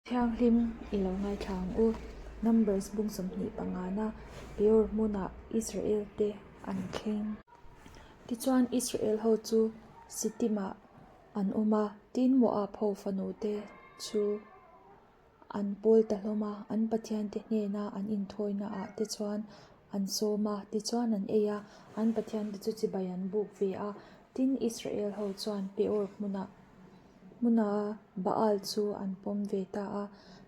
Thianghlim i lo ngaithla ang u. Numbers bung 25 na Peor hmunah Israel te an thleng. Tichuan Israel ho chu Sittim-ah an awm a, tin Moab ho fanu te chu an pawl ta hlawm a, an pathian te hnena an inthawina ah te chuan an sawm a, tichuan an ei a, an pathian te chu chibai an buk ve a. Tin Israel ho chuan Peor hmunah Hmuna Baal chu an pawm ve ta a,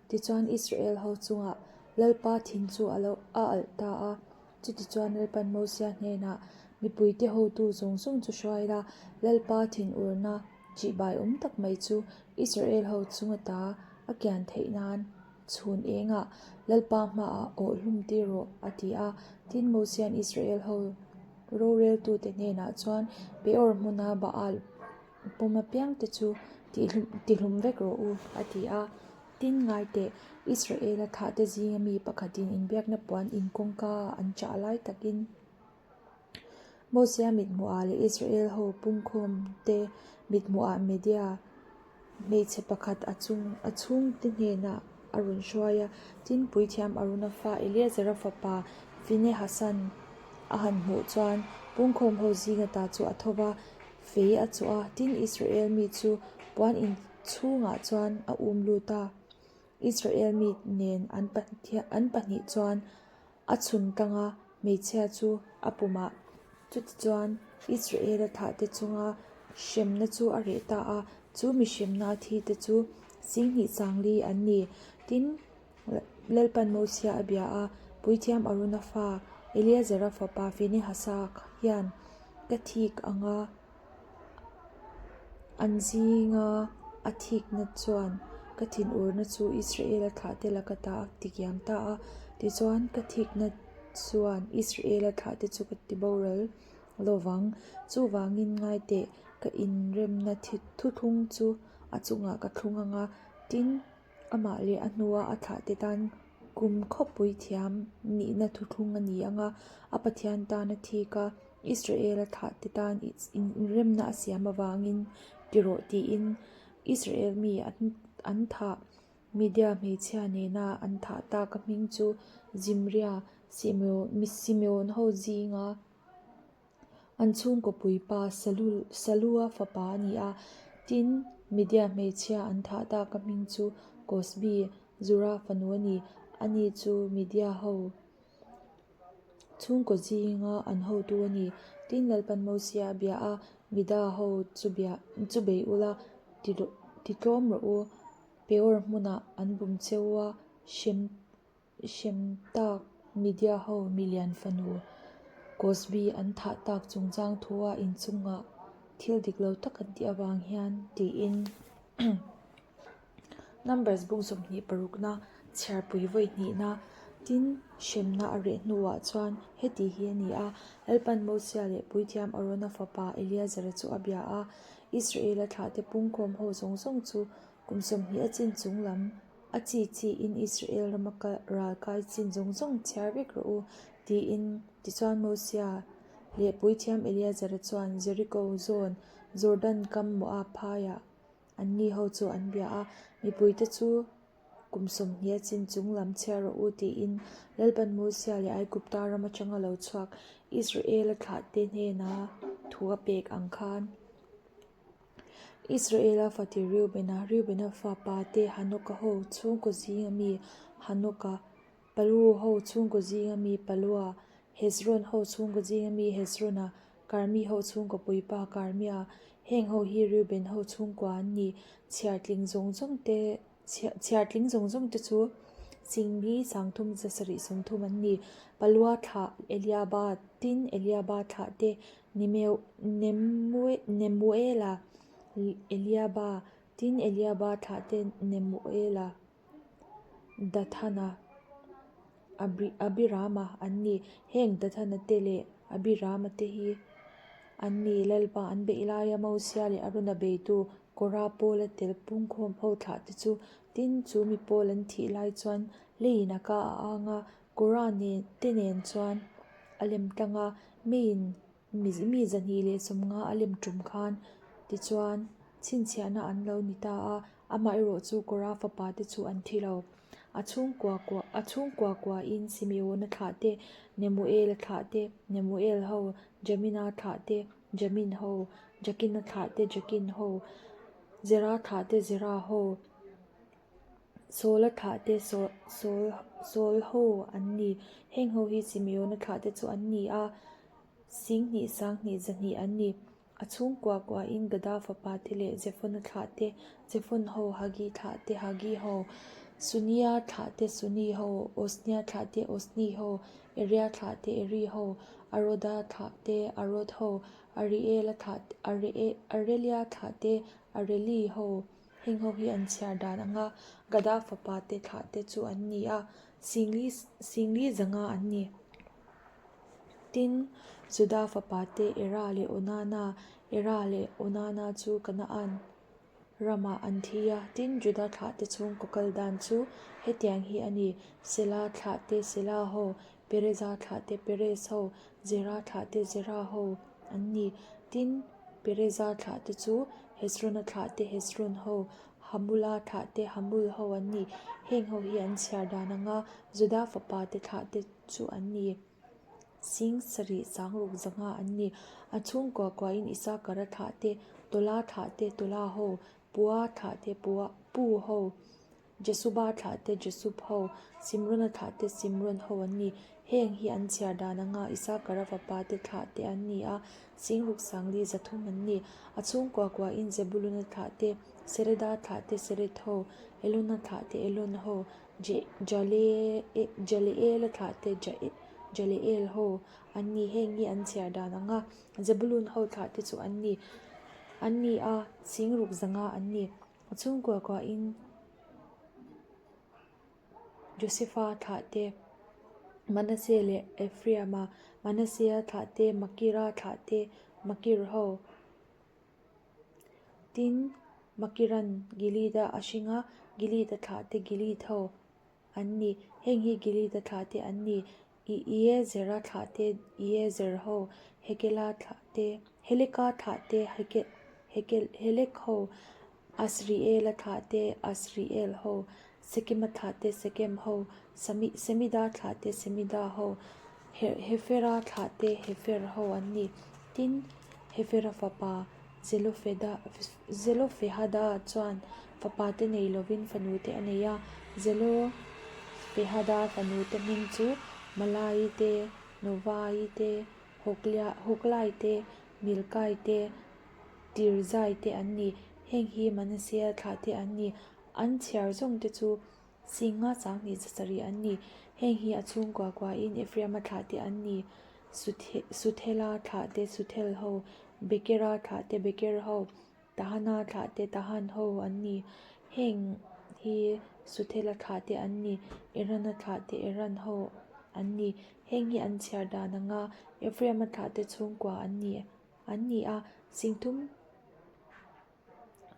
tichuan Israel ho chungah Lalpa thin chu a lo a alh ta a. Chutichuan Lalpan Mosia hnenah, Mipuite hotu zawng zawng chu hruai la, Lalpa thinurna ṭihbai awm tak mai chu Israel ho chunga ta a kian theih nan chhun engah Lalpa hmaah awh hlum tir rawh, a ti a. Tin, Mosia'n Israel ho roreltute hnenah chuan Peor hmuna Baal Pawm apiangte chu tihlum vek rawh u, a ti a. Tin, ngai teh, Israela thlahte zinga mi pakhatin inbiakna puan in kawngka an chah lai takin Mosia mithmuhah leh Israel ho pungkhawmte mithmuhah Media hmeichhe pakhat a chhungte hnenah a rawn hruai a. Tin, puithiam Arona fa Eleazara fapa Finehasan a han hmuh chuan pungkhawm ho zinga ta chu a tho va, Fei a chawh a, tin Israel mi chu puan in chhungah chuan a um lut a. Israel mi nen an pahnih chuan a chhun tlang a, hmeichhia chu a pumah. Chutichuan Israel-a thlahte chunga hremna chu a reh ta a, chu mi hremna thi te chu singhnih changli an ni. Tin, Lalpan Mosia a bia a, Puithiam Arona fa, Eleazara fapa Finehasa hian ka thik ang a, an zinga a thikna chuan ka thinurna chu Israela thlahte laka ta a tikiam ta a. Tichuan, ka thikna chuan Israela thlahte chu ka tiboral lo vang. Chuvangin ngai teh, ka inremna thuthlung chu a chungah ka thlung ang a, tin, Amah leh a hnua a thlahte tan kum khawpui thiam nihna thuthlung a ni ang a, a Pathian tan a thik a, Israel-a thlahte tan inremna a siam avangin ti rawh tiin Israel mi an thah Media hmeichhia nena an thah tak a hming chu Zimria, Simeon ho zinga An chhungkaw puipa Salua fapa a ni a, tin, Media hmeichhia an thah tak a hming chu Kosbi, Zura fanu a ni. Ani chu Media ho chhungkaw zinga an hotu a ni. Tin, Lalpan Mosia a bia a, Mida ho chu bei ula, titlawm rawh u, Peor hmunah an bum cheu a, hrem Hrem tak media ho milian fanu Cosby an thah tak chungchang thua inchungah thil dik lo tak an tih avang hian tiin Numbers bung 26 na chhiarpui vawi hnihna tin hremna a reh hnuah chuan heti hi a ni a, Lalpan Mosia leh Puithiam Arona fapa Eleazara chu a bia a, Israela thlahte pungkhawm ho zawng zawng chu kum 20 a chin chung lam A chi chi in Israel rama ral kai chin zawng zawng chhiar vek rawh u, tiin. Tichuan Mosia leh puithiam Eleazara chuan Jeriko zawn Jordan kam Moab phaiah anni ho chu an bia a, Mipuite chu kum 20 a chin chung lam chhiar rawh u, tiin Lalpan Mosia leh Aigupta ram atanga lo chhuak Israel-a thlahte hnena thu a pek ang khan. Israela fate Reubena, Reubena fapa te Hanoka ho chhungkaw zinga mi Hanoka, Palu ho chhungkaw zinga mi Palua, Hezron ho chhungkaw zinga mi Hezrona, Karmi ho chhungkaw puipa Karmia, heng ho hi Reuben ho chhungkua an ni, chhiar tling zawng zawng te Chhiar tling zawng zawng te chu Singmi 30 zasarih 30 an ni. Palua thlah Eliaba tin Eliaba thlah te Nemuela Eliaba tin Eliaba thlah te Nemuela Dathana Abirama an ni. Heng Dathana te leh Abirama te hi an ni. Lalpa an beih laia Mosia leh Arona beitu Kora Paula tel pungkhawm ho thlah te chu tin chu mi Paul an thih lai chuan leiin a ka a ang a, Kora nen te nen chuan a lem tlang a, meiin mi 250 a lem tum khan tichuan chhinchhiahna an lo ni ta a. Amaherawhchu Kora fapate chu an thi lo. A chhungkua kua a chhungkua kuain Simeona thlah te, Nemuela thlah te, Nemuel ho, Jamina thlah te, Jamin ho, Jakina thlah te, Jakin ho, Zera thlah te, Zera ho, Saula thlah te, Saul Saul ho an ni. Heng ho hi Simeona thlah te chu an ni a, Singhnih sanghnih zahnih an ni. A chhungkua kuain Gada fapa te leh Zephona thlah te, Zephon ho, Hagi thlah te, Hagi ho, Sunia thlah te, Suni ho, Osnia thlah te, Osni ho, Eria thlah te, Eri ho, Aroda thlah te, Arod ho, Ariela thlah Arelia thlah te, Areli ho. Heng ho hi an chhiar dan anga Gada fapa te thlah te chu an ni a, Singli Singli zanga an ni. Tin, Juda fapa te Era leh Onana, Era leh Onana chu Kanaan ramah an thi a. Tin, Juda thlah te chhungkaw kal dan chu hetiang hi a ni, Sela thlah te Sela ho, Pereza thlah te Perez ho, Zera thlah te Zera ho an ni. Tin, Pereza thlah te chu Hezrona thlah te Hezron ho, Hamula thlah te Hamul ho an ni. Heng ho hi an chhiar dan anga Juda fapa te thlah te chu an ni. Sing sarih sangruk zanga an ni. A chhungkua kuain Isakara thlah te, Tola thlah te, Tola ho, Pua thlah te, Pua, Pu ho, Jesuba thlah te, Jesub ho, Simrona thlah te, Simron ho an ni. Heng hi an chhiar dan anga Isakara fapa te thlah te an ni a, Singruk sangli zathum an ni. A chhungkua kuain Zebuluna thlah te, Sereda thlah te, Sered ho, Elona thlah te, Elon ho, Jaleela thlah te Jaleel ho an ni. Heng hi an chhiar dan ang a, Zebulun ho thlah te chu an ni an ni a, Singruk zanga an ni. A chhungkua kuahin Josefa thlah te, Manase leh Ephraim-a, Manasea thlah te, Makira thlah te, Makir ho. Tin, Makiran Gilead-a a hring a, Gilead-a thlahte Gilead ho an ni. Heng hi Gilead-a thlahte an ni, Iezera thlahte Iezer ho, Hekela thlahte, Heleka thlahte Helek ho, Asriela thlahte Asriel ho, Sekema thlahte Sekem ho, Semida thlahte Semida ho, Hefera thlahte Hefer ho an ni. Tin, Hefera fapa Zelofehada chuan fapa te nei lovin fanu te a nei a. Zelofehada fanu te hming chu Malai te, Novai te, Hoklai te, Milkai te, Tirzai te an ni. Heng hi Manasea thlah te an ni. An chhiar zawng te chu Singa Sanghnih zasarih an ni. Heng hi a chhungkua kuain Ephraim-a thlah te an ni. Suthela thlah te Suthel ho, Bekera thlah te Beker ho, Tahana thlah te Tahan ho an ni. Heng hi Suthela thlah te an ni. Erana thlah te Eran ho an ni. Heng hi an chhiar dan anga Ephraim-a thlah te chhungkua an ni an ni a, Singthum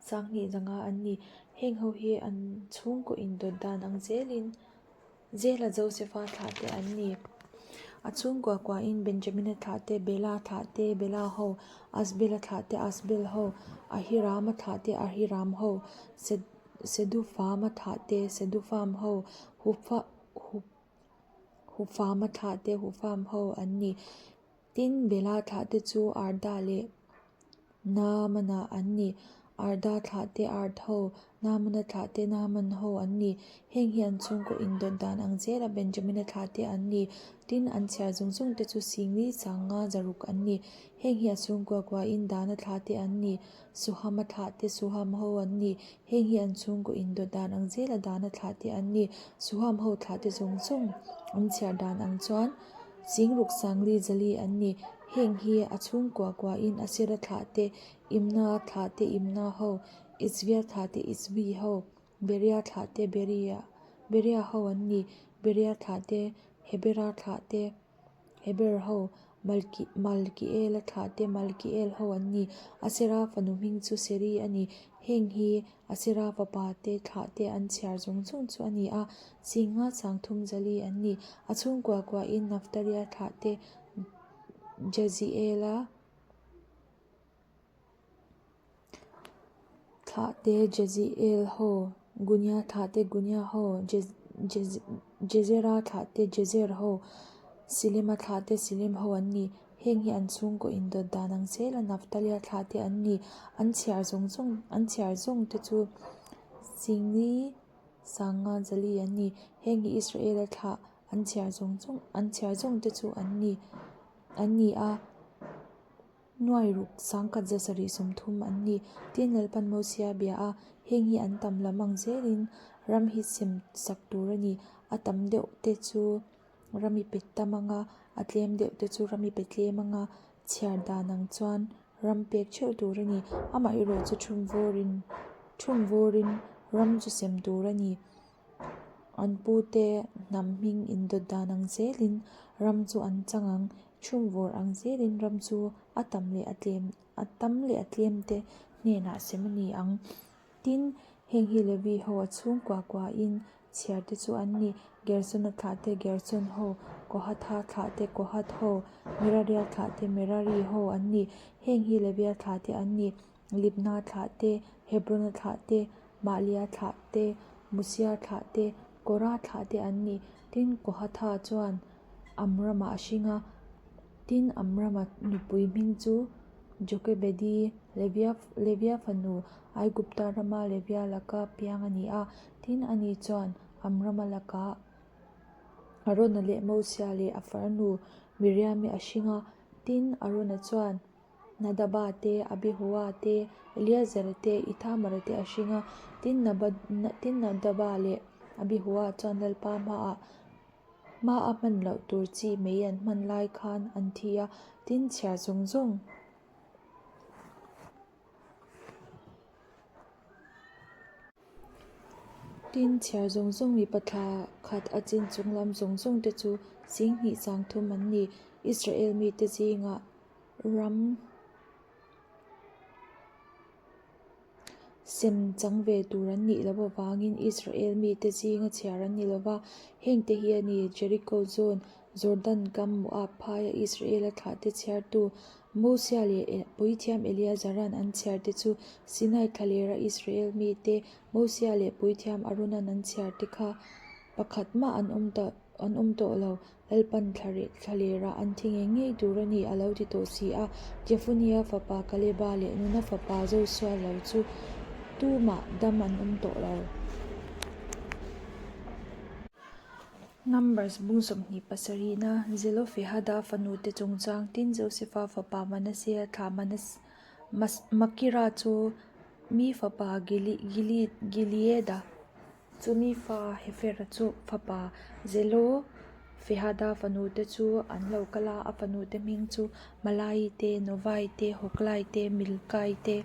Sanghnih zanga an ni. Heng ho hi an chhungkaw indawt dan ang zelin zela Josefa thlah te an ni. A chhungkua kuain Benjamina thlah te, Bela thlah te, Bela ho, Asbela thlah te, Asbel ho, Ahirama thlah te, Ahiram ho, Sedufama thlah te, Sedufam ho, Hufama thlah te, Hufam ho an ni. Tin, Bela thlah te chu Arda leh Naamana an ni. Arda thlah te Ard ho, Naamana thlah te Naaman ho an ni. Heng hi an chhungkaw indawt dan ang zela Benjamina thlah te an ni. Tin, an chhiar zung zung te chu Singli, Sanga, Zaruk an ni. Heng hi a chhungkua kuain Dana thlah te an ni. Suhama thlah te Suham ho an ni. Heng hi an chhungkaw indawt dan ang zela Dana thlah te an ni. Suham ho thlah te zawng zawng an chhiar dan ang chuan Singruk Sangli Zali an ni. Heng hi a chhungkua kuain Asera thlah te, Imna thlah te Imna ho, Isvia thlah te Isvi ho, Beria thlah te Beria Beria ho an ni. Beria thlah te Hebera thlah te Heber ho, Malki Malkiela thlah te Malkiel ho an ni. Asera fanu hming chu Seri a ni. Heng hi Asera fapa te thlah te an chhiar zawng zawng chu a ni a, Singa Sangthum Zali an ni. A chhungkua kuahin Naftalia thlah te Jaziela thlah. thlahte Jeziel ho, Gunia thlahte Gunia ho, Jezera thlahte Jezer ho, Silema thlahte Silem ho an ni. Heng hi an chhungkaw indawt dan ang zela Naftalia thlahte an ni. An chhiar zawng zawng an chhiar zawng te chu Singli Sanga Zali an ni. Heng hi Israela thlah an chhiar zawng zawng an chhiar zawng te chu an ni an ni a. Nuai ruk sangkhat zasarih 30 an ni. Tin, Lalpan Mosia bia a, Heng hi an tam lam ang zelin ram hi sem sak tur a ni. A tam deuh te chu ram i pe tam ang a, a tlem deuh te chu ram i pe tlem ang a, chhiar dan ang chuan ram pek theuh tur a ni. Amaherawh chu thumvawrin thumvawrin ram chu sem tur a ni. An pute hnam hming indawt dan ang zelin ram chu an chang ang, chhumvawr ang zelin ram chu a tam leh a tlem a tam leh a tlem te hnenah sem a ni ang. Tin, heng hi Levi ho a chhungkua kuain chhiar te chu an ni, Gersona thlah te Gerson ho, Kohatha thlah te Kohath ho, Meraria thlah te Merari ho an ni. Heng hi Levia thlah te an ni. Libna thlah te, Hebrona thlah te, Mahlia thlah te, Musia thlah te, Kora thlah te an ni. Tin, Kohatha chuan Amrama a hring a. Tin, Amrama nupui hming chu Jokebedi, Levia Levia fanu, Aigupta rama Levia laka piang a ni a. Tin, ani chuan Amrama lakah Arona leh Mosia leh a farnu Miriami a hring a. Tin, Arona chuan. Nadaba te, Abihua te, Eleazara te, Ithamara te a hring a. Tin, tin Nadaba leh Abihua chuan Lalpa hmaah hmaa hman loh tur chi mei an hman lai khan an thi a, tin chhiar zawng zawng. Tin, chhiar zawng zawng mipa thla khat a chin chung lam zawng zawng te chu 20 30 an ni. Israel mite zingah ram sem chang ve tur an nih loh avangin Israel mite zinga chhiar an ni lo va. Hengte hi a ni, Jericho zawn, Jordan kam Moab phaia Israela thlahte chhiartu Mosia leh Puithiam Eleazaran an chhiarte chu Sinai thlalera Israel mite Mosia leh Puithiam Aronan an chhiarte kha pakhat mah an awm ta an awm tawh lo. Lalpan thlalerah an thi ngei ngei tur a ni a lo ti tawh si a. Jefunia fapa Kaleba leh Nuna fapa Josua lo chu tumah dam an awm tawh lo. Numbers bung 27 na Zelofehada fanute chungchang tin Josefa fapa Manasea thlah Makira chu mi fapa Gileada chu mi fa Hefera chu fapa Zelofehada fanute chu an lo kal a, a fanute hming chu Malai te, Novai te, Hoklai te, Milkai te,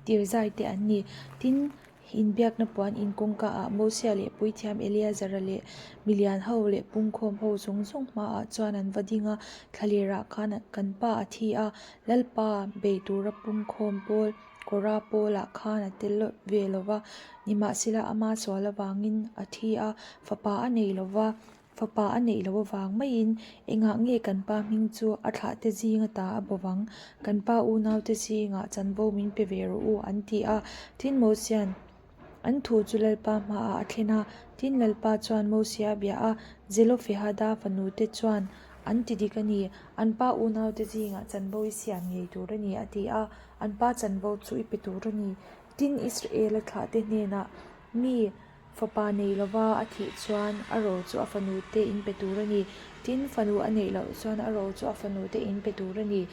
Tirzai te an ni. Tin, Inbiakna puan in kawngka ah Mosia leh Puithiam Eleazara leh milian ho leh pungkhawm ho zawng zawng hmaah chuan an va ding a, thlaler ah khan kan pa a thi a, Lalpa bei tura pungkhawm pawl Kora pawl ah khan a tel ve lo va, nimahsela ama sual avangin a thi a, fapa a nei lo va. Fapa a neih loh avang maiin engah nge kan pa hming chu a thlahte zing ata a bo vang? Kan pa unaute zingah chanvo min pe ve rawh u, an ti a. Tin, Mosia'n an thu chu Lalpa hmaah a thlen a. Tin, Lalpa chuan Mosia a bia a, Zelofehada fanute chuan an ti dik a ni, an pa unaute zingah chanvo i siam ngei tur a ni, a ti a. An pa chanvo chu i pe tur a ni. Tin, Israela thlahte hnenah, Mi, Fapa nei lova a thih chuan a ro chu a fanu te in pe tur a ni. Tin, fanu a neih loh chuan a ro chu a fanu te in pe tur a ni.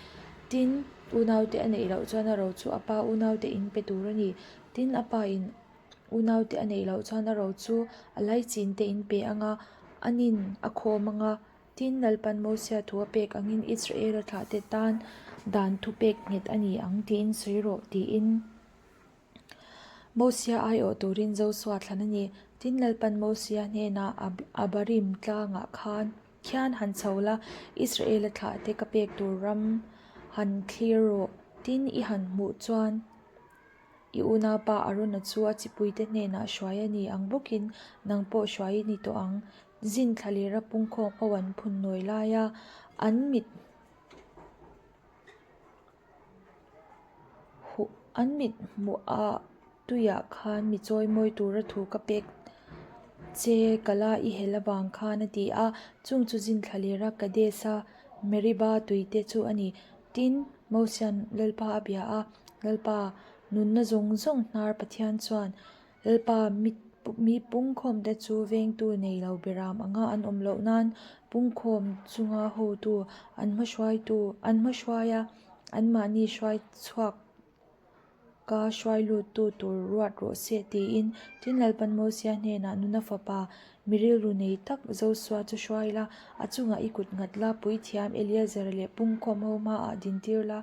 Tin, unau te a neih loh chuan a ro chu a pa unau te in pe tur a ni. Tin, a pa in unau te a neih loh chuan a ro chu a laichin te in pe ang a, a nin a khawm ang a. Tin, Lalpan Mosia thu a pek angin Israela thlahte tan dan thupek nghet a ni ang tiin sawi rawh, tiin. Mosia aiawh turin Josua thlan a ni. Tin, Lalpan Mosia hnenah Abarim tlangah khan khian han chho la, Israela thlahte ka pek tur ram han thlir rawh. Tin, i han hmuh chuan i unaupa Arona chu a chipuite hnenah hruai a ni ang bawkin nang pawh hruai i ni tawh ang. Zin thlalera pungkhawm ho an phun nawi laia an mit An mit hmuhah tuiah khan mi chawimawi tura thu ka pek che ka la i hel avang khan a ti a. Chung chu zin thla lera Kades-a Meriba tuite chu a ni. Tin, Mosia'n Lalpa a bia a, Lalpa, nunna zawng zawng hnar Pathian chuan Lalpa mi pungkhawmte chu vengtu nei lo beram anga an awm loh nan pungkhawm chunga hotu an hmahruaitu an hmahruai a, anmahni hruai chhuak ka hruai luttu tur ruat rawh se tiin tin Lalpan Mosia hnenah nuna fapa mi rilru nei tak Josua chu hruai la, a chungah i kut nghat la, puithiam Eleazar leh pungkhawm ho hmaah dintir la,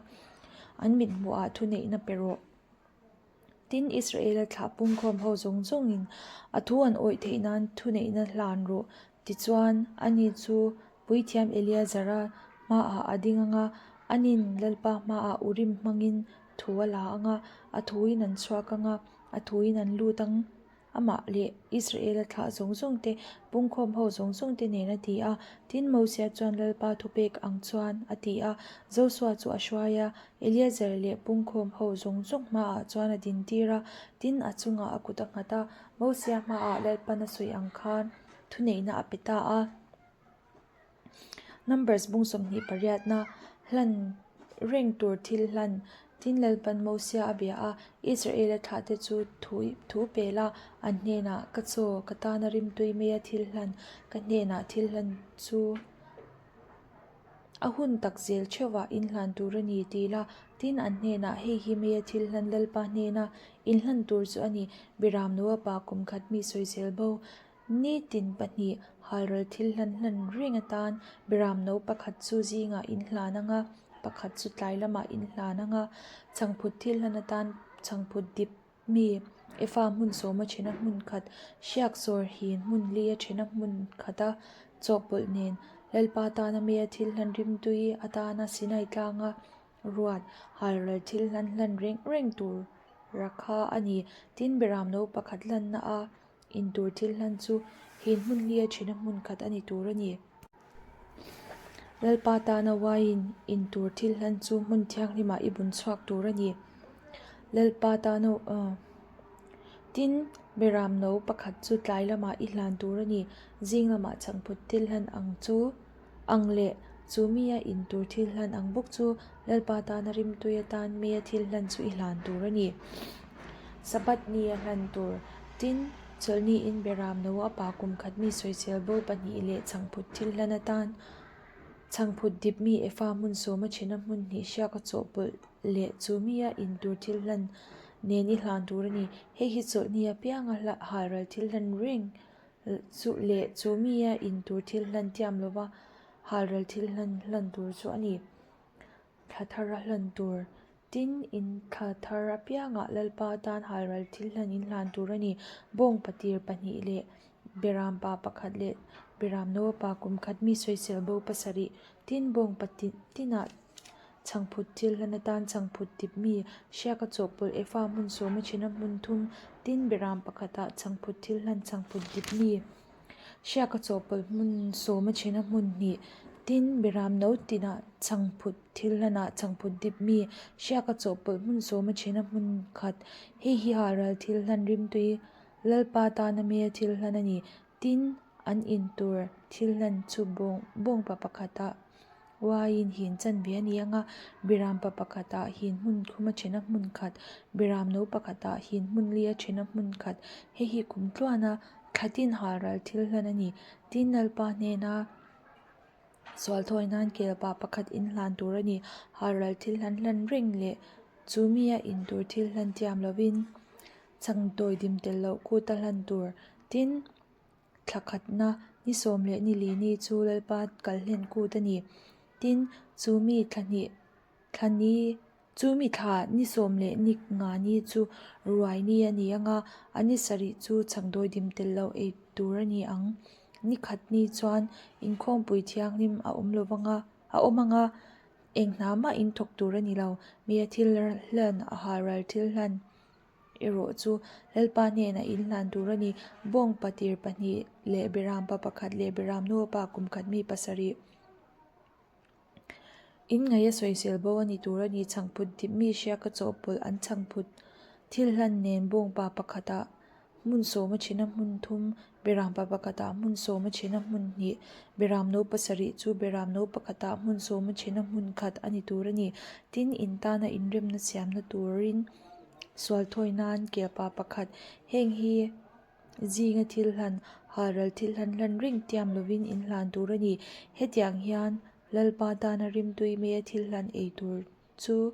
an mithmuhah thuneihna pe rawh. Tin, Israela thlah pungkhawm ho zawng zawngin a thu an awih theih nan thuneihna hlan rawh. Tichuan, ani chu puithiam Eleazara hmaah a ding ang a, anin Lalpa hmaah Urim hmangin thu a la ang a, a thuin an chhuak ang a, a thuin an lut ang. Amah leh Israela thlah zawng zawng te, pungkhawm ho zawng zawng te nen a ti a. Tin, Mosia chuan Lalpa thupek ang chuan a ti a. Josua chu a hruai a, Eleazar leh pungkhawm ho zawng zawng hmaah chuan a dintir a, tin, a chungah a kut a nghat a. Mosia hmaah Lalpan a sawi ang khan thuneihna a pe ta a. Numbers bung 28 na hlan reng tur thil hlan tin Lalpan Mosia a bia a, Israela thlahte chu thu thu pe la, an hnenah ka chaw ka tana rimtui meia thil hlan ka hnenah thil hlan chu a hun tak zel theuhah inhlan tur a ni ti la, tin an hnenah hei hi meia thil hlan Lalpa hnena inhlan tur chu a ni, Biram Noapa kum khat mi sawisel bo Nitin pahnih halral thil hlan hlan reng atan beram no pakhat chu zingah inhlan ang a, pakhat chu tlai lamah inhlan ang a. Chhangphut thil hlan atan chhangphut dip mi efa hmun sawma thena hmun khat, hriak sawr hin hmun lia thena hmun khata chawhpawlh nen Lalpa tana meia thil hlan rimtui atana Sinai tlanga ruat halral thil hlan hlan reng reng tur rakha a ni. Tin, beram no pakhat hlanna a Intur thil hlan chu hin hmun hlia thina hmun khat a ni tur a ni. Lalpa tana uaiin intur thil hlan chu hmun thianghlimah i bun chhuak tur a ni. Lalpa tana Tin, beram no pakhat chu tlai lamah i hlan tur a ni. Zing lamah chhangphut thil hlan ang chu ang leh chu mia intur thil hlan ang bawk chu Lalpa tana rimtui atan mia thil hlan chu i hlan tur a ni. Sabbath nia hlan tur tin, chawlhniin beram no a pa kum khat mi sawisel bo pahnih leh chhangphut thil hlan atan chhangphut dip mi efa hmun sawma thena hmun hnih hriak a chawhpawlh leh chu mia intur thil hlan nen i hlan tur a ni. Hei hi chawlhni apianga halral thil hlan reng Chu leh chu mia in tur thil hlan tiam lova halral thil hlan hlan tur chu a ni. Thla thar a hlan tur. Tin, in thla thar apiangah Lalpa atan halral thil hlan in hlan tur a ni. Bawng patir pahnih leh Beram pa pakhat leh Beram no pa kum khat mi sawisel bo pasarih. Tin, bawng tinah Chhangphut thil hlan atan chhangphut dip mi hriak a chawhpawlh efa hmun sawma thena hmun thum tin beram pakhatah chhangphut thil hlan chhangphut dip mi hriak a chawhpawlh hmun sawma thena hmun hnih tin beram no tinah chhangphut thil hlanah chhangphut dip mi hriak a chawhpawlh hmun sawma thena hmun khat hei hi halral thil hlan rimtui Lalpa tana mia thil hlan a ni tin an in tur thil hlan chu bawng bawngpa pakhatah. Uaiin hin chanve a ni ang a, Biram pa pakhatah hin hmun khum a then a hmun khat, Biram no pakhatah hin hmun li a then a hmun khat, hei hi kum tluana thlatin halral thil hlan a ni. Tin, Lalpa hnena sual thawi nan kelpa pakhat inhlan tur a ni. Halral thil hlan hlan reng leh chu mia in tur thil hlan tiam lovin changtawi dim tel loh kut a hlan tur. Tin, Thla khatna ni sawm leh ni li ni chu Lalpa kalhlen kut a ni. Tin, chu mi thla hnih thla ni chu mi thla ni sawm leh ni nga ni chu ruai ni a ni ang a, a ni sarih chu chhakdawi dim tel loh ei tur a ni ang. Ni khat ni chuan inkhawmpui thianghlim a awm lo vang a, a awm ang a, eng hna mah in thawk tur a ni lo. Mi a thil hlan a halral thil hlan. Erawh chu Lalpa hnenah in hlan tur a ni. Bawng patir pahnih leh Beram pa pakhat leh Beram nu pa kum khat mi pasarih in ngaih a sawisel bo a ni tur a ni. Chhangphut dip mi hriak a chawhpawlh an chhangphut. Thil hlan nen bawngpa pakhatah hmun sawma thina hmun thum, berampa pakhatah hmun sawma thina hmun hnih, beram no pasarih chu beram no pakhatah hmun sawma thina hmun khat a ni tur a ni. Tin, in tana inremna siamna turin sual thawi nan kelpa pakhat heng hi zinga thil hlan, halral thil hlan hlan reng tiam lovin in hlan tur a ni. Hetiang hian Lalpa tana rimtui meia thil hlan ei tur chu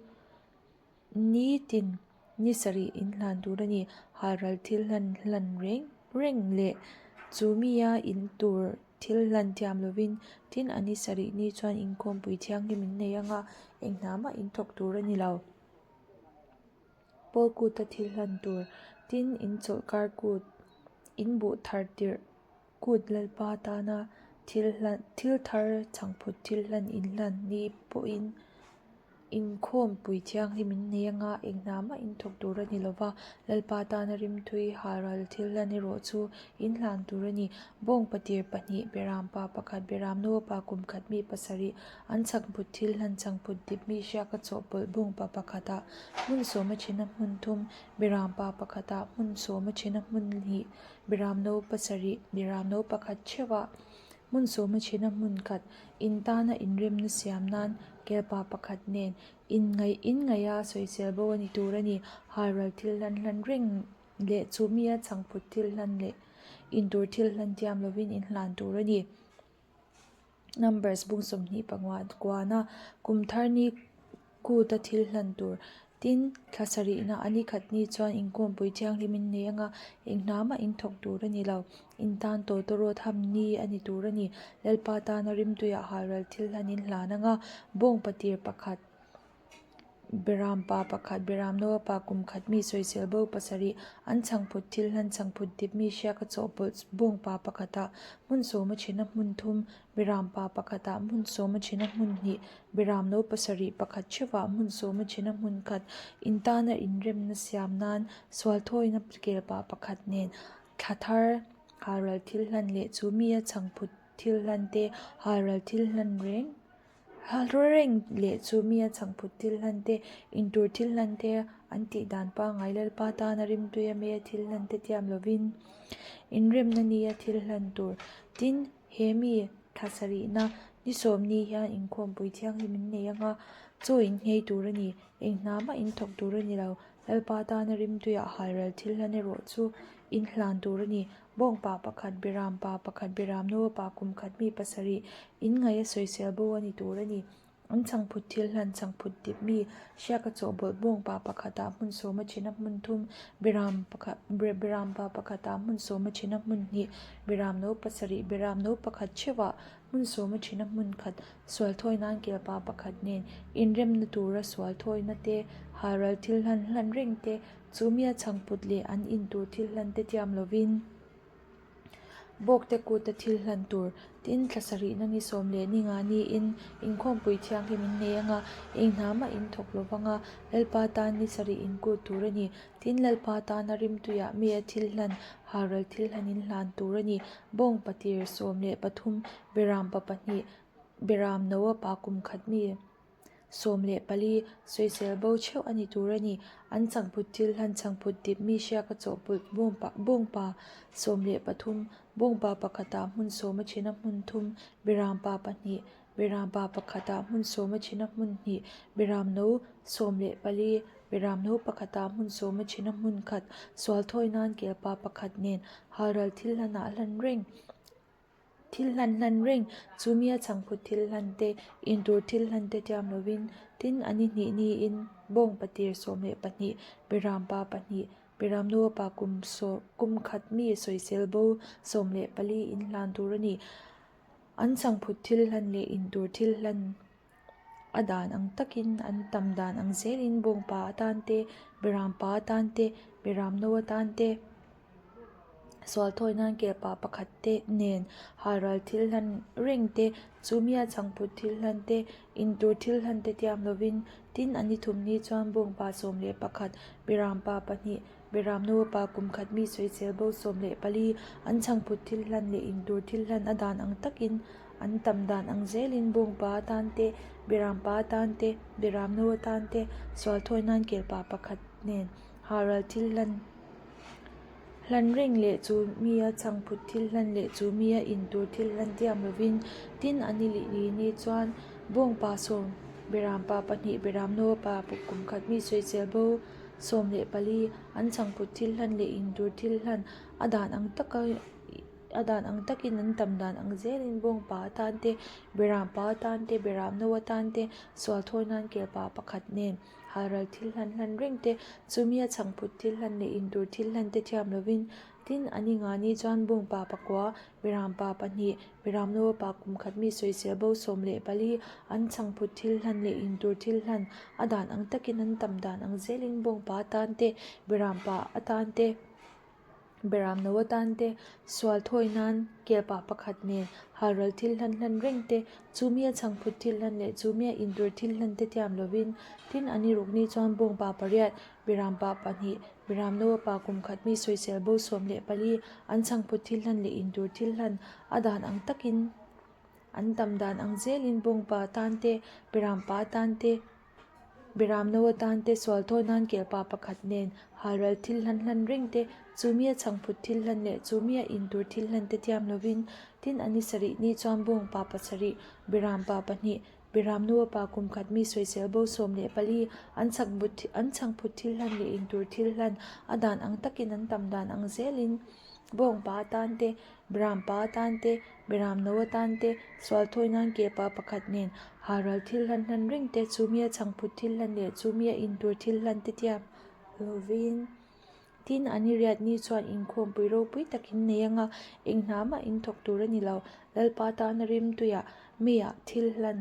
Ni tin ni sarih in hlan tur a ni. Halral thil hlan hlan reng reng leh chu mia in tur thil hlan thiam lovin tin a ni sarih ni chuan inkhawmpui thianghlim in nei anga eng hna mah in thawk tur a ni lo. Pawl kuta thil hlan tur tin in chawlhkar kut in buh thar tirh kut Lalpa tana thil hlan thil thar chhangphut thil hlan in hlan ni pawhin Inkhawmpui thianghlim in nei anga eng hna mah in thawk tur a ni lo va, Lalpa tana rimthui halral thil hlan erawh chu in hlan tur a ni. Bawngpa tir pahnih, Beram pa pakhat, Beram nupa kum khat mi pasarih, an chhakphut thil hlan chhangphut dip mi hriaka chawhpawlh bawngpa pakhatah hmun sawma thina hmun thum, Beram pa pakhatah hmun sawma thina hmun hnih, Beram no pasarih, Beram no pakhat theuhah Hmun sawma thina hmun khat, in tana inremna siam nan kelpa pakhat nen inngaih inngaiha sawisel bo a ni tur a ni. Halral thil hlan hlan reng leh chu mia chhangphut thil hlan leh intur thil hlan tiam lovin in hlan tur a ni. Numbers bung 20 pangua kuana kum thar ni Kuta thil hlan tur. Tin, thla sarihna a ni khat ni chuan inkhawmpui thianghlim in nei anga eng hna mah in thawk tur a ni lo. In tan tawtawrawt ham ni a ni tur a ni. Lalpa tana rimtuiah halral thil hlan in hlan anga bawngpa tir pakhat, Beram pa pakhat, Beram Noa pa kum khat mi sawisel bo pasarih, an chhangphut thil hlan chhangphut dip mi hriaka chawhpawlh bawngpa pakhatah hmun sawma thina hmun thum, Beram pa pakhatah hmun sawma thina hmun hnih, Beram no pasarih pakhat theuhah hmun sawma thina hmun khat, in tana inremna siam nan sual thawina kelpa pakhat nen thla thar halral thil hlan leh chu mia chhangphut thil hlan te, halral thil hlan reng reng leh chu mia chhangphut thil hlan te, intur thil hlan te an tih dan pangngai Lalpa tana rimtuia mia thil hlan te tiam lovin inremna nia thil hlan tur tin He mi thla sarihna ni sawmni hian inkhawmpui thianghlim in nei anga chaw in nghei tur a ni. Eng hna mah in thawk tur a ni lo. Lalpa tana rimtuiah halral thil hlan erawh chu in hlan tur a ni. Bawngpa pakhat, Beram pa pakhat, Beram nupa kum khat mi pasarih in ngaih a sawisel bo a ni tur a ni. An chhangphut thil hlan chhangphut dip mi hriaka chawhbawlh bawngpa pakhatah hmun sawma thina hmun thum, Beram pakhat Beram pa pakhatah hmun sawma thina hmun hnih, Beram no pasarih, Beram no pakhat theuhah hmun sawma thina hmun khat, sual thawi nan kelpa pakhat nen inremna tura sual thawina te, halral thil hlan hlan reng te, chu mia chhangphut leh an intur thil hlan te tiam lovin. Bawkte kuta thil hlan tur tin thla sarihna ni sawm leh ni nga niin inkhawmpui thianghlim in nei anga eng hna mah in thawk lo vanga Lalpa tan ni sarih in kut tur a ni. Tin Lalpa tana rimtuiah mi a thil hlan halral thil hlan in hlan tur a ni. Bawng patir 13 Beram pa pahnih Beram Noa pa kum khat mi. 14, sawisel bo theuh a ni tur a ni. An chhangphut thil hlan chhangphut dip mi hriaka chawhpawlh bawngpa bawngpa 13, bawngpa pakhatah hmun sawma thina hmun thum, Berampa pahnih, Berampa pakhatah hmun sawma thina hmun hnih, Beram no 14, Beram no pakhatah hmun sawma thina hmun khat, sual thawi nan kelpa pakhat nen halral thil hlanah hlan reng. Thil hlan hlan reng, chu mia chhangphut thil hlan te, intur thil hlan te tiam lovin, tin a ni hnih niin bawng patir 12, Beram pa pahnih, Beram nupa kum saw kum khat mi sawisel bo 14 in hlan tur a ni. An chhangphut thil hlan leh intur thil hlan a dan ang takin an tam dan ang zelin bawngpa atan te, Beram pa atan te, Beram no atan te, Sual thawi nan kelpa pakhat te nen halral thil hlan reng te, chu mia chhangphut thil hlan te, intur thil hlan te tiam lovin tin a ni thum ni chuan bawngpa 11, Berampa pahnih, Beram nupa kum khat mi sawisel bo 14, an chhangphut thil hlan leh intur thil hlan a dan ang takin an tam dan ang zelin bawngpa atan te, Berampa atan te, Beram nu atan te, sual thawi nan kelpa pakhat nen. Halral thil hlan hlan reng leh chu mia chhangphut thil hlan leh chu mia in tur thil hlan tiam lovin tin a ni lih ni chuan bawngpa sawm berampa pahnih beramno pa kum khat mi sawisel bo 14 an chhangphut thil hlan leh in tur thil hlan a dan ang taka A dan ang takin an tam dan ang zelin bawngpa atan te, berampa atan te, beramno atan te, sual thawi nan kelpa pakhat nen halral thil hlan hlan reng te, chumi a chhangphut thil hlan leh intur thil hlan te thiam lovin, tin a ni nga ni chuan bawngpa pakua, berampa pahnih, beramno pa kum khat mi sawisel bo 14, an chhangphut thil hlan leh intur thil hlan a dan ang takin an tam dan ang zelin bawngpa atan te, berampa atan te. Beram no atan te, sual thawi nan kelpa pakhat nen halral thil hlan hlan reng te, chu mia chhangphut thil hlan leh chu mia intur thil hlan te tiam lovin, tin a ni rukni chuan bawngpa pariat, berampa pahnih, beram no pa kum khat mi sawisel bo 14, an chhangphut thil hlan leh intur thil hlan a dan ang takin an tam dan ang zelin bawngpa tan te, berampa tan te, Beram no atan te, sual thawi nan kelpa pakhat nen halral thil hlan hlan reng te, chu mia chhangphut thil hlan leh chu mia in tur thil hlan te thiam lovin, tin a ni sarih ni chuan bawngpa pasarih, beram pa pahnih, beram no pa kum khat mi sawisel bo 14, an an chhangphut thil hlan leh in tur thil hlan a dan ang takin an tam dan ang zelin bawngpa atan te, beram pa atan te, Beram no atan te, sual thawi nan ke pa pakhat nen halral thil hlan hlan reng te, chu mia chhangphut thil hlan leh chu mia in tur thil hlan te tiam lovin. Tin, a ni riat ni chuan inkhawmpui ropui tak in nei anga eng hna mah in thawk tur a ni lo. Lalpa tana rimtuiah mia thil hlan.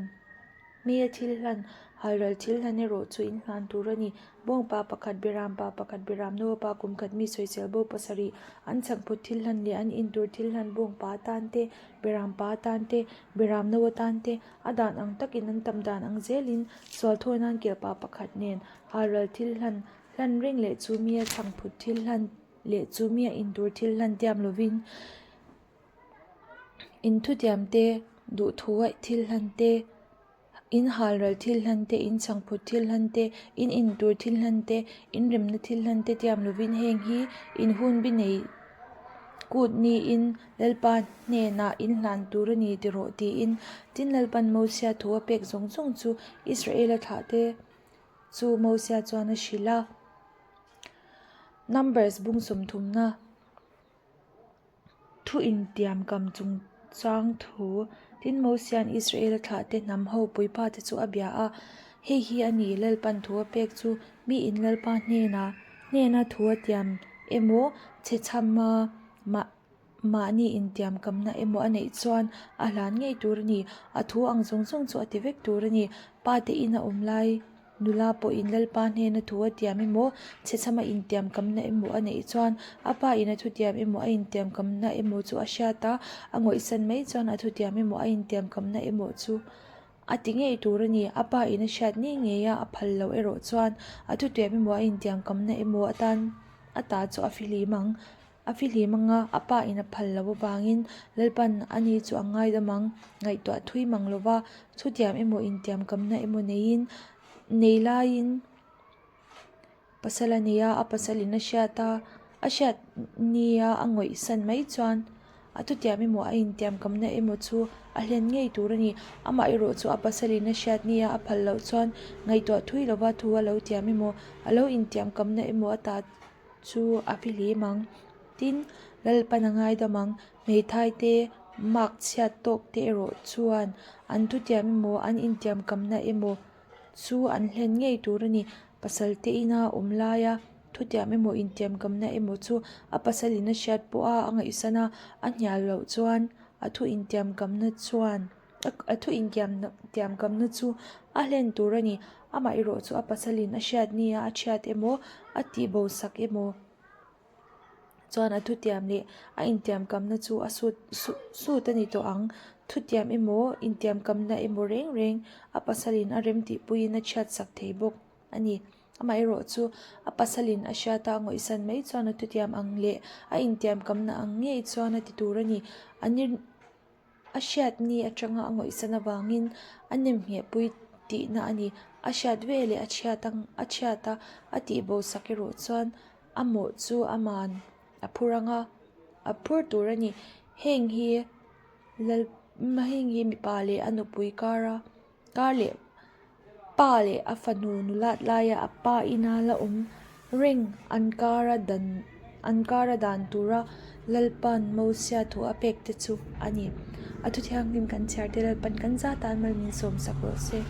Hmel thil hlan, halral thil hlan erawh chu in hlan tur a ni. Bawngpa pakhat, berampa pakhat, beram nupa kum khat mi sawisel bo pasarih, an chhangphut thil hlan leh an intur thil hlan bawngpa atan te, berampa atan te, beram no atan te, a dan ang takin an tam dan ang zelin sual thawi nan kelpa pakhat nen halral thil hlan hlan reng leh chu mia chhangphut thil hlan leh chu mia intur thil hlan tiam lovin In thutiam te, duhthu aih thil hlan te, in halral thil hlan te, in chhangphut thil hlan te, in intur thil hlan te, in remna thil hlan te tiam lovin heng hi in hun bi nei kut niin Lalpa hnenah in hlan tur a ni ti rawh tiin tin Lalpan Mosia thu a pek zawng zawng chu Israela thlah te chu Mosia chuan a hrilh a. Numbers bung sawmthumna. Thu intiam kam chungchang thu tin Mosia'n Israela thlahte hnam ho puipa te chu a bia a, Hei hi a ni, Lalpan thu a pek chu miin Lalpa hnena hnena thu a tiam emaw, chhechhama mah mahni intiam kamna emaw a neih chuan a hlan ngei tur a ni. A thu ang zawng zawng chu a ti vek tur a ni. Pa te in a awm lai. Nula pawhin Lalpa hnena thu a tiam emaw, chhechhama intiamkamna emaw a neih chuan a pa in a thutiam emaw a intiamkamna emaw chu a hriat a, a ngawihsan mai chuan a thutiam emaw a intiamkamna emaw chu a ti ngei tur a ni. A pa in a hriat ngei ngei a, a phal loh erawh chuan a thutiam emaw a intiamkamna emaw atan a ta chu a fihlim ang. A fihlim anga a pa in a phal loh avangin Lalpan a ni chu a ngaidam ang, ngaihtuah thui mang lova thutiam emaw intiamkamna emaw neiin nei laiin pasal a nei a, a pasal in a hriat a, a hriat nia a ngawihsan mai chuan a thutiam emaw a intiamkamna emaw chu a hlen ngei tur a ni. Amaherawh chu a pasal in a hriat nia a phal loh chuan ngaihtuah thui lova thu a lo tiam emaw a lo intiamkamna emaw a ta chu a fihlim ang. Tin, Lalpan a ngaidam ang. Hmeithai te, mark chhiat tawk te erawh chuan an thutiam emaw, an intiamkamna emaw chu an hlen ngei tur a ni. Pasal te ina awm laia thutiam emaw, intiamkamna emaw chu a pasalin a hriat pawha a ngaihsan a, a hnial loh chuan a thu intiamkamna chuan. A thu intiamkamna chu a hlen tur a ni. Amaherawh chu a pasalin a hriat nia a thiat emaw, a tihbo sak emaw chuan a thutiam leh a intiamkamna chu a sut sut a ni tawh ang. Thutiam emaw, intiamkamna emaw reng reng a pasalin a remtihpuiin a chhiat sak thei bawk a ni. Amaherawh chu a pasalin a hriat a, a ngawihsan mai chuan a thutiam ang leh a intiamkamna ang ngei chuan a ti tur a ni. A ni. A hriat ni atanga a ngawihsan avangin a nem nghehpui tihna a ni. A hriat veleh a chhiat ang a chhiat a, a tihbo sak erawh chuan a mawh chu aman a phur ang a, a phur tur a ni. Heng hi lal heng hi mipa leh a nupui kara kar leh pa leh a fanu nulat laia a pa ina la awm reng an kara dan an kara dan tura Lalpa'n Mosia thu a pek te chu a ni. A thu thianghlim kan chhiar te Lalpa'n kan zat tan mal min sawmsak rawh se.